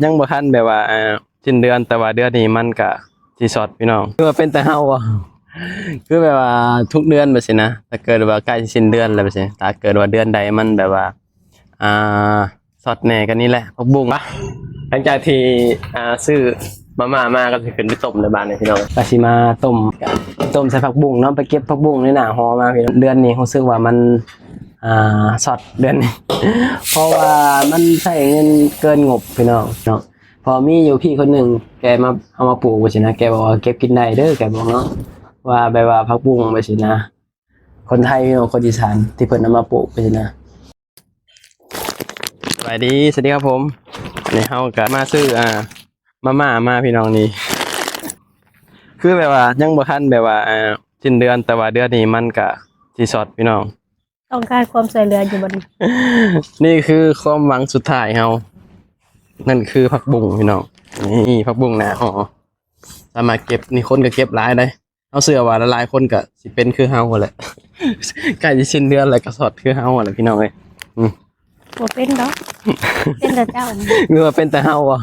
ຍັງບໍ່ທັນແບບວ່າ ອ່າ ສິ້ນເດືອນ ແຕ່ວ່າເດືອນນີ້ມັນກະຊິຊັອດພີ່ນ້ອງ. ຄືວ່າເປັນແຕ່ເຮົາບໍ່? ຄືແບບວ່າທຸກເດືອນແບບຊີ້ນະ ຖ້າເກີດວ່າໃກ້ຊິສິ້ນເດືອນແລ້ວແບບຊີ້ ຖ້າເກີດວ່າເດືອນໃດມັນແບບວ່າ ອ່າ ຊັອດແດ່ກໍນີ້ແຫຼະ ຜັກບຸ້ງ. ປະ ຫຼັງຈາກທີ່ ອ່າ ຊື້ມາມ່າມາ ກໍຊິຂຶ້ນໄປຕົ້ມໃນບ້ານນີ້ພີ່ນ້ອງ ກໍຊິມາຕົ້ມ ຕົ້ມໃສ່ຜັກບຸ້ງເນາະ ໄປເກັບຜັກບຸ້ງໃນໜ້າຫໍມາພີ່ນ້ອງ. ເດືອນນີ້ຮູ້ສຶກວ່າມັນ ອ່າ ຊັອດເດືອນນີ້ ເພາະວ່າມັນໃຊ້ເງິນເກີນງົບພີ່ນ້ອງເນາະ. ເພາະມີຢູ່ພີ່ຄົນໜຶ່ງ ແກມາ ເອົາມາປູກວ່າຊີ້ນະ ແກບອກວ່າເກັບກິນໄດ້ເດີ ແກບອກເນາະ ວ່າແບບວ່າຜັກບຸ້ງວ່າຊີ້ນະ ຄົນໄທພີ່ນ້ອງ ຄົນອີສານທີ່ເພິ່ນເອົາມາປູກວ່າຊີ້ນະ. ສະບາຍດີ ສະຫວັດດີຄັບຜົມ ອັນນີ້ເຮົາກະມາຊື້ ອ່າ ມາມ່າມາພີ່ນ້ອງນີ້ ຄືແບບວ່າຍັງບໍ່ທັນແບບວ່າ ອ່າ ສິ້ນເດືອນ ແຕ່ວ່າເດືອນນີ້ມັນກະຊິຊັອດພີ່ນ້ອງ. ຕ້ອງການຄວາມຊ່ວຍເຫຼືອຢູ່ບໍ່ນີ້? ນີ້ຄືຄວາມຫວັງສຸດທ້າຍເຮົາ ນັ້ນຄືຜັກບຸ້ງພີ່ນ້ອງ. ນີ້ຜັກບຸ້ງໜ້າຫໍ ສາມາດເກັບ ນີ້ຄົນກໍເກັບຫຼາຍເດ້. ເຮົາເຊື່ອວ່າຫຼາຍໆຄົນກໍຊິເປັນຄືເຮົາຫັ້ນແຫຼະ ໃກ້ຊິສິ້ນເດືອນແລ້ວກໍຊັອດຄືເຮົາຫັ້ນແຫຼະພີ່ນ້ອງເອີຍ. ອືມ ບໍ່ເປັນດອກ ເປັນແຕ່ເຈົ້າ ຫຼືວ່າເປັນແຕ່ເຮົາບໍ່?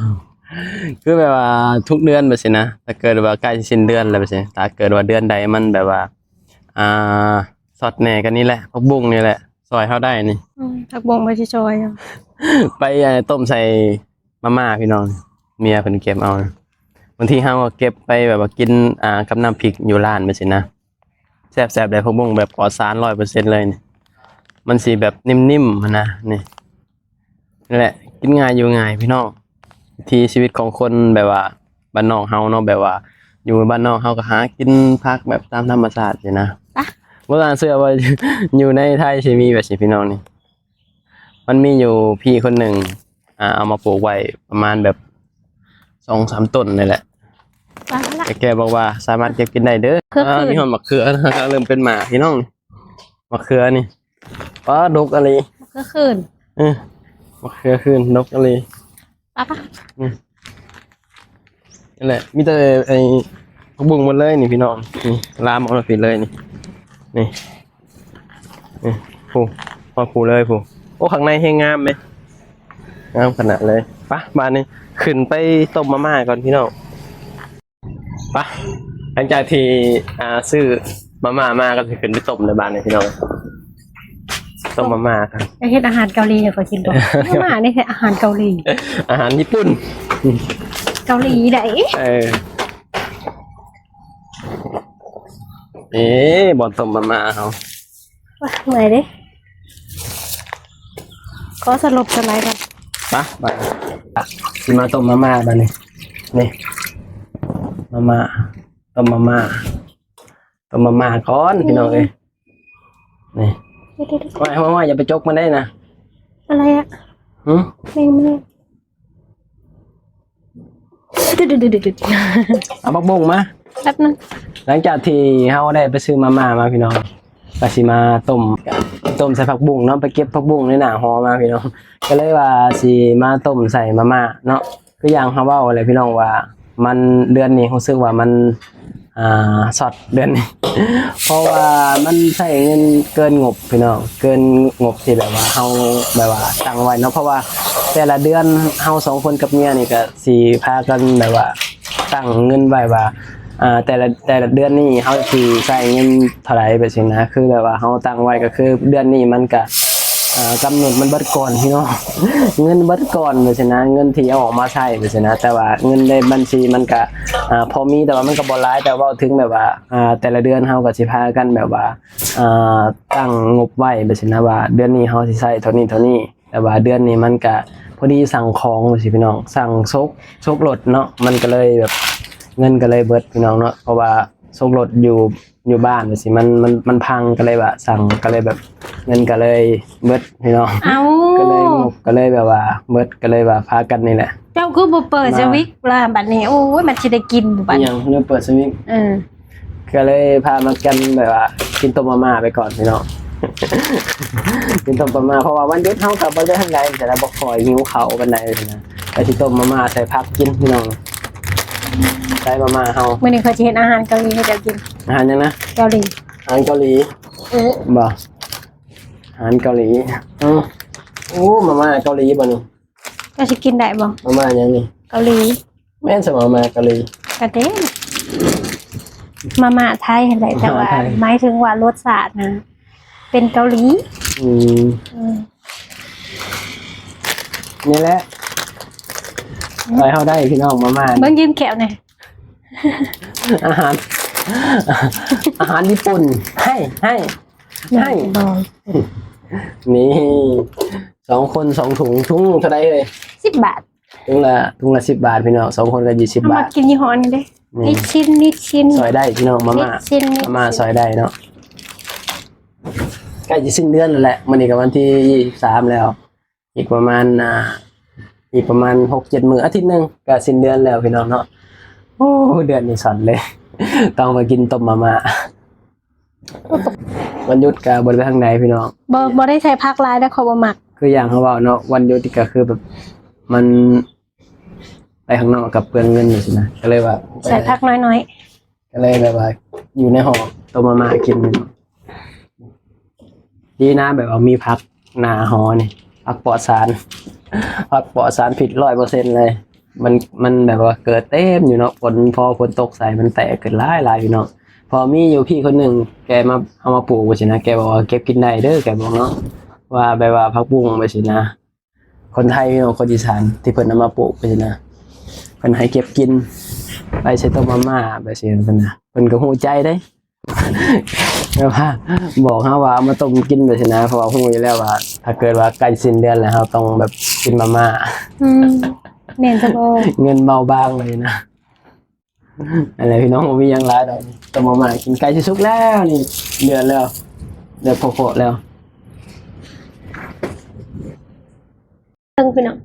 ຄືແບບວ່າທຸກເດືອນແບບຊີ້ນະ ຖ້າເກີດວ່າໃກ້ຊິສິ້ນເດືອນແລ້ວແບບຊີ້ ຖ້າເກີດວ່າເດືອນໃດມັນແບບວ່າ ອ່າ ຊັອດແດ່ກໍນີ້ແຫຼະ ຜັກບຸ້ງນີ້ແຫຼະ ຊ່ອຍເຮົາໄດ້ນີ້. ອືມ ຜັກບຸ້ງບໍ່ຊິຊ່ອຍ ໄປ ອ່າ ຕົ້ມໃສ່ມາມ່າພີ່ນ້ອງ ເມຍເພິ່ນເກັບເອົາ. ບາງທີເຮົາກໍເກັບໄປແບບວ່າກິນ ອ່າ ກັບນ້ຳພິກຢູ່ຮ້ານແບບຊີ້ນະ ແຊບໆເດ້ ຜັກບຸ້ງແບບປອດສານຮ້ອຍເປີເຊັນເລີຍນີ້ ມັນຊິແບບນິ້ມໆຫັ້ນນະ. ນີ້ ນີ້ແຫຼະ ກິນງ່າຍຢູ່ງ່າຍພີ່ນ້ອງ ວິຖີຊີວິດຂອງຄົນແບບວ່າ ບ້ານນອກເຮົາເນາະ ແບບວ່າຢູ່ບ້ານນອກເຮົາກໍຫາກິນຜັກແບບຕາມທຳມະຊາດຊີ້ນະ. ບໍ່ໜ້າເຊື່ອວ່າຢູ່ໃນໄທຊິມີແບບຊີ້ພີ່ນ້ອງນີ້. ມັນມີຢູ່ພີ່ຄົນໜຶ່ງ ອ່າ ເອົາມາປູກໄວ້ປະມານແບບສອງສາມຕົ້ນນີ້ແຫຼະ ແຕ່ແກບອກວ່າສາມາດເກັບກິນໄດ້ເດີ. ເຄືອ ອ່າ ຂຶ້ນ ມີຮອດໝາກເຂືອນະ ເລີ່ມເປັນໝາກພີ່ນ້ອງ. ໝາກເຂືອນີ້ ປ້າ ດົກອີ່ຫຼີ ໝາກເຂືອຂຶ້ນ. ເອີ ໝາກເຂືອຂຶ້ນ ດົກອີ່ຫຼີ. ປະ ປະ ອືມ ນີ້ແຫຼະ ມີແຕ່ໄອ້ຜັກບຸ້ງໝົດເລີຍນີ້ພີ່ນ້ອງ. ນີ້ລາມອອກມາພີ້ເລີຍນີ້ ນີ້ ນີ້ ພຸ້ນ ຮອດພຸ້ນເລີຍພຸ້ນ. ໂອ້ ຂ້າງໃນແຮງງາມເດ້ ງາມຂະໜາດເລີຍ. ປະ ບາດນີ້ຂຶ້ນໄປຕົ້ມມາມ່າກ່ອນພີ່ນ້ອງ. ປະ ຫຼັງຈາກທີ່ ອ່າ ຊື້ມາມ່າມາ ກໍຊິຂຶ້ນໄປຕົ້ມໃນບ້ານນີ້ພີ່ນ້ອງ ຕົ້ມມາມ່າ. ຢາກເຮັດອາຫານເກົາຫຼີໃຫ້ຂ້ອຍກິນບໍ່? ມາມ່ານີ້ແທ້ ອາຫານເກົາຫຼີ ອາຫານຍີ່ປຸ່ນ ເກົາຫຼີໃດ໋. ເອີ ເອີ ບ່ອນຕົ້ມມາມ່າເຮົາ. ໂອ້ຍ ເມື່ອຍເດ້ ຂໍສະຫຼົບສະໄລກ່ອນ. ມາ ບາດຊິມາຕົ້ມມາມ່າບາດນີ້. ນີ້ ມາມ່າ ຕົ້ມມາມ່າ ຕົ້ມມາມ່າກ່ອນ ອືມ ພີ່ນ້ອງເອີຍ. ນີ້ ເຮົ້ຍໆໆ ຢ່າໄປຈົກມັນໄດ້ນະ. ອະໄລອະ? ຫື? ແມງມັນ ເອົາຜັກບຸ້ງມາແປັບໜຶ່ງ. ຫຼັງຈາກທີ່ເຮົາໄດ້ໄປຊື້ມາມ່າມາພີ່ນ້ອງ ກໍຊິມາຕົ້ມ ຕົ້ມໃສ່ຜັກບຸ້ງເນາະ ໄປເກັບຜັກບຸ້ງໃນໜ້າຫໍມາພີ່ນ້ອງ ກໍເລີຍວ່າຊິມາຕົ້ມໃສ່ມາມ່າເນາະ. ຄືຢ່າງເຮົາເວົ້າແຫຼະພີ່ນ້ອງວ່າ ມັນ ເດືອນນີ້ຮູ້ສຶກວ່າມັນ ອ່າ ຊັອດເດືອນນີ້ ເພາະວ່າມັນໃຊ້ເງິນເກີນງົບພີ່ນ້ອງ ເກີນງົບທີ່ແບບວ່າເຮົາແບບວ່າຕັ້ງໄວ້ເນາະ. ເພາະວ່າແຕ່ລະເດືອນເຮົາສອງຄົນກັບເມຍນີ້ກໍຊິພາກັນແບບວ່າຕັ້ງເງິນໄວ້ວ່າ ອ່າ ແຕ່ລະ ແຕ່ລະເດືອນນີ້ເຮົາຊິໃຊ້ເງິນເທົ່າໃດແບບຊີ້ນະ. ຄືແບບວ່າເຮົາຕັ້ງໄວ້ກໍຄືເດືອນນີ້ມັນກະ ອ່າ ກຳນົດມັນເບິດກ່ອນພີ່ນ້ອງ ເງິນເບິດກ່ອນແບບຊີ້ນະ ເງິນທີ່ເອົາອອກມາໃຊ້ແບບຊີ້ນະ. ແຕ່ວ່າເງິນໃນບັນຊີມັນກະ ອ່າ ພໍມີ ແຕ່ວ່າມັນກໍບໍ່ຫຼາຍ ແຕ່ເວົ້າເຖິງແບບວ່າ ອ່າ ແຕ່ລະເດືອນເຮົາກໍຊິພາກັນແບບວ່າ ອ່າ ຕັ້ງງົບໄວ້ແບບຊີ້ນະ ວ່າເດືອນນີ້ເຮົາຊິໃຊ້ເທົ່ານີ້ເທົ່ານີ້. ແຕ່ວ່າເດືອນນີ້ມັນກະພໍດີສັ່ງຂອງຊີ້ພີ່ນ້ອງ ສັ່ງໂຊກ ໂຊກລົດເນາະ ມັນກໍເລີຍແບບເງິນກໍເລີຍເບິດພີ່ນ້ອງເນາະ. ເພາະວ່າໂຊກລົດຢູ່ ຢູ່ບ້ານຈັ່ງຊີ້ ມັນ ມັນ ມັນພັງ ກໍເລີຍວ່າສັ່ງ ກໍເລີຍແບບເງິນກໍເລີຍເບິດພີ່ນ້ອງ. ເອົ້າ ກໍເລີຍງົບ ກໍເລີຍແບບວ່າເບິດ ກໍເລີຍວ່າພາກັນນີ້ແຫຼະ. ເຈົ້າຄືບໍ່ເປີດສະວິດລະບັດນີ້? ໂອ້ຍ ມັນຊິໄດ້ກິນບໍ່ບັດນີ້? ຫຍັງ ເລື່ອງເປີດສະວິດ? ເອີ ກໍເລີຍພາມາກັນແບບວ່າກິນຕົ້ມມາມ່າໄປກ່ອນພີ່ນ້ອງ ກິນຕົ້ມມາມ່າ ເພາະວ່າວັນຢຸດເຮົາກໍບໍ່ໄດ້ທຳໃດ ແຕ່ລະບໍ່ຄ່ອຍຫິວເຂົ້າປານໃດນະ ກໍຊິຕົ້ມມາມ່າໃສ່ຜັກກິນພີ່ນ້ອງ. ໄດ້ມາມ່າເຮົາ ມື້ນີ້ຂ້ອຍຊິເຮັດອາຫານເກົາຫຼີໃຫ້ເຈົ້າກິນ. ອາຫານຫຍັງນະ? ເກົາຫຼີ. ອາຫານເກົາຫຼີ? ເອີ ບໍ່ ອາຫານເກົາຫຼີ. ອື ໂອ້ ມາມ່າເກົາຫຼີບໍ່ນີ້? ເຈົ້າຊິກິນໄດ້ບໍ່? ມາມ່າຫຍັງນີ້? ເກົາຫຼີ. ແມ່ນຊະ ມາມ່າເກົາຫຼີ. ກະເດ້ ມາມ່າໄທຫັ້ນແຫຼະ ແຕ່ວ່າ ມາມ່າໄທ ໝາຍເຖິງວ່າລົດຊາດນະ ເປັນເກົາຫຼີ. ອືມ ອືມ ນີ້ແຫຼະ ອືມ ຊ່ອຍເຮົາໄດ້ພີ່ນ້ອງ ມາມ່າ. ເບິ່ງຢືມແກ້ວແດ່. ອາຫານ ອາຫານຍີ່ປຸ່ນ ໃຫ້ ໃຫ້ ໃຫ້ ນີ້ ສອງຄົນສອງຖົງ. ຖົງເທົ່າໃດເອີຍ? ສິບບາດ. ຖົງລະ ຖົງລະສິບບາດພີ່ນ້ອງ ສອງຄົນກໍຊາວບາດ. ເຮົາມັກກິນຍີ່ຫໍ້ນີ້ເດ້ ນິດຊິນ ນິດຊິນ ຊ່ອຍໄດ້ພີ່ນ້ອງ ມາມ່າ ນິດຊິນ ນິດຊິນ ມາມ່າຊ່ອຍໄດ້ເນາະ. ໃກ້ຈະສິ້ນເດືອນແລ້ວແຫຼະ ມື້ນີ້ກໍວັນທີຊາວສາມແລ້ວ ອີກປະມານ ອ່າ ອີກປະມານຫົກເຈັດມື້ ອາທິດໜຶ່ງກໍສິ້ນເດືອນແລ້ວພີ່ນ້ອງເນາະ. ໂອ້ ເດືອນນີ້ສັ່ນເລີຍ ຕ້ອງມາກິນຕົ້ມມາມ່າ. ວັນຢຸດກໍບໍ່ໄດ້ໄປທາງໃດພີ່ນ້ອງ ບໍ່ ບໍ່ໄດ້ໃສ່ຜັກຫຼາຍແລ້ວ ຂ້ອຍບໍ່ມັກ. ຄືຢ່າງເຮົາເວົ້າເນາະ ວັນຢຸດນີ້ກໍຄືແບບມັນໄປຂ້າງນອກກໍເປືອງເງິນຊີ້ນະ ກໍເລີຍວ່າໃສ່ຜັກໜ້ອຍໆ ກໍເລີຍແບບວ່າຢູ່ໃນຫໍ ຕົ້ມມາມ່າກິນ. ດີນະແບບວ່າມີຜັກໜ້າຫໍນີ້ ຜັກປອດສານ ຜັກປອດສານພິດຮ້ອຍເປີເຊັນເລີຍ. ມັນ ມັນແບບວ່າເກີດເຕັມຢູ່ເນາະ ຝົນ ພໍຝົນຕົກໃສ່ມັນແຕກຂຶ້ນຫຼາຍໆ ພີ່ນ້ອງ. ພໍມີຢູ່ພີ່ຄົນໜຶ່ງ ແກມາ ເອົາມາປູກຊີ້ນະ ແກບອກວ່າເກັບກິນໄດ້ເດີ ແກບອກເນາະ ວ່າແບບວ່າຜັກບຸ້ງຊີ້ນະ. ຄົນໄທພີ່ນ້ອງ ຄົນອີສານທີ່ເພິ່ນເອົາມາປູກຊີ້ນະ ເພິ່ນໃຫ້ເກັບກິນ ໄປໃສ່ຕົ້ມມາມ່າແບບຊີ້ນະ ເພິ່ນກໍຮູ້ໃຈເດ້. ແບບວ່າບອກເຮົາວ່າເອົາມາຕົ້ມກິນແບບຊີ້ນະ ເພາະວ່າຮູ້ຢູ່ແລ້ວວ່າ ຖ້າເກີດວ່າໃກ້ສິ້ນເດືອນແລ້ວ ເຮົາຕ້ອງແບບກິນມາມ່າ. ອືມ ແມ່ນຊະບໍ່? ເງິນເບົາບາງເລີຍນະ. ອັນນີ້ພີ່ນ້ອງ ບໍ່ມີຫຍັງຫຼາຍດອກ ຕົ້ມມາມ່າກິນ. ໃກ້ຊິສຸກແລ້ວນີ້ ເດືອດແລ້ວ ເດືອດໂພະໆແລ້ວ. ເບິ່ງພີ່ນ້ອງ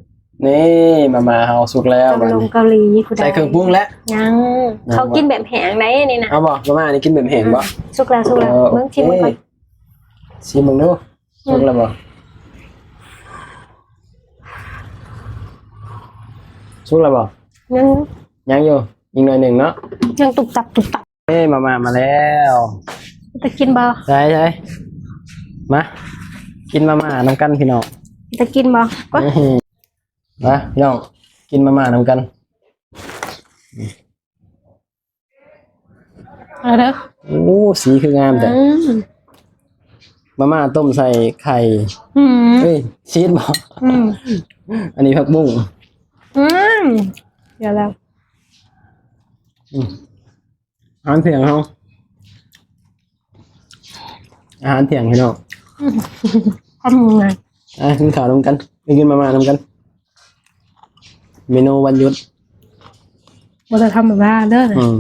ນີ້ມາມ່າເຮົາສຸກແລ້ວ. ເກົາຫຼົງເກົາຫຼີ ໃສ່ເຄື່ອງປຸງແລ້ວ ຍັງ ຍັງບໍ່? ເຂົາກິນແບບແຫ້ງໄດ໋ນີ້ນະ. ເອົາບໍ່? ມາມ່ານີ້ກິນແບບແຫ້ງບໍ່? ອືມ ສຸກແລ້ວ ສຸກແລ້ວ. ເອີ ເບິ່ງ ໂອເຄ ຊີມເບິ່ງກ່ອນ. ຊີມເບິ່ງດູ ອືມ ສຸກແລ້ວບໍ່? ສຸກແລ້ວບໍ່? ຍັງ ຍັງຢູ່ ອີກໜ້ອຍໜຶ່ງເນາະ ຍັງຕຸບຕັບ ຕຸບຕັບ. ເອີ ມາມ່າມາແລ້ວ ຈະກິນບໍ່? ໃຊ່ໆ ມາກິນມາມ່ານຳກັນພີ່ນ້ອງ ຈະກິນບໍ່? ມາ ມາພີ່ນ້ອງ ກິນມາມ່ານຳກັນ. ເອົາເດີ ໂອ້ ສີຄືງາມແທ້. ອືມ ມາມ່າຕົ້ມໃສ່ໄຂ່ ອືມ ເອີຍ ຊີສບໍ່? ອືມ ອັນນີ້ຜັກບຸ້ງ. ອືມ ດຽວແລ້ວ ອືມ ອາຫານທ່ຽງເຮົາ ອາຫານທ່ຽງພີ່ນ້ອງ. ອືມ ຄຳໃຫຍ່ ອ່ະ ກິນເຂົ້ານຳກັນ ໄປກິນມາມ່ານຳກັນ. ເມນູວັນຢຸດ ບໍ່ໄດ້ທຳມະດາເດີ. ອືມ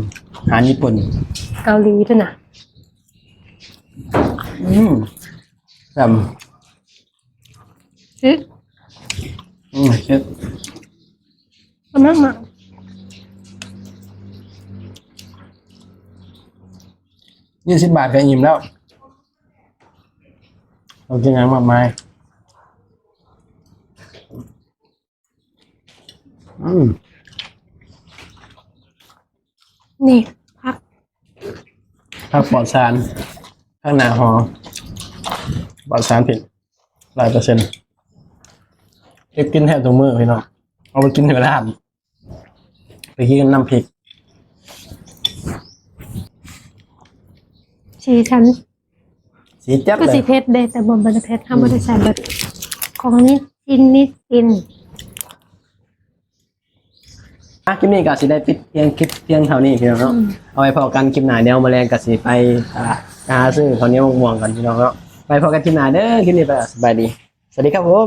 ອາຫານຍີ່ປຸ່ນ ເກົາຫຼີພຸ້ນນະ. ອືມ ແຊບ ຊິ ອືມ ຊິ ກຳລັງມາ ນີ້ສິບບາດກໍອີ່ມແລ້ວ ເຮົາກິນຫຍັງມາກມາຍ. ອືມ ນີ້ ຜັກ ຜັກປອດສານ ຜັກໜ້າຫໍ ປອດສານພິດ ຮ້ອຍເປີເຊັນ. ເກັບກິນແທບທຸກມື້ພີ່ນ້ອງ ເອົາໄປກິນຢູ່ຮ້ານ ໄປກິນກັບນ້ຳພິກ. ສີສັນ ສີຈັດ ຄື ເລີຍ ຊິເຜັດເດ້ ແຕ່ບໍ່ ບໍ່ໄດ້ເຜັດ ເຮົາ ອືມ ບໍ່ໄດ້ໃສ່ເບິດ ຂອງນິດຊິນ ນິດຊິນ. ອ່ະ ຄລິບນີ້ກໍຊິໄດ້ປິດພຽງ ຄລິບພຽງເທົ່ານີ້ພີ່ນ້ອງເນາະ. ອືມ ເອົາໄວ້ພໍ້ກັນຄລິບໜ້າ ດຽວມື້ແລງກໍຊິໄປ ອ່າ ຫາຊື້ເຂົ້າໜຽວໝາກມ່ວງກັນພີ່ນ້ອງເນາະ. ໄວ້ພໍ້ກັນຄລິບໜ້າເດີ ຄລິບນີ້ໄປ ສະບາຍດີ ສະຫວັດດີຄັບຜົມ.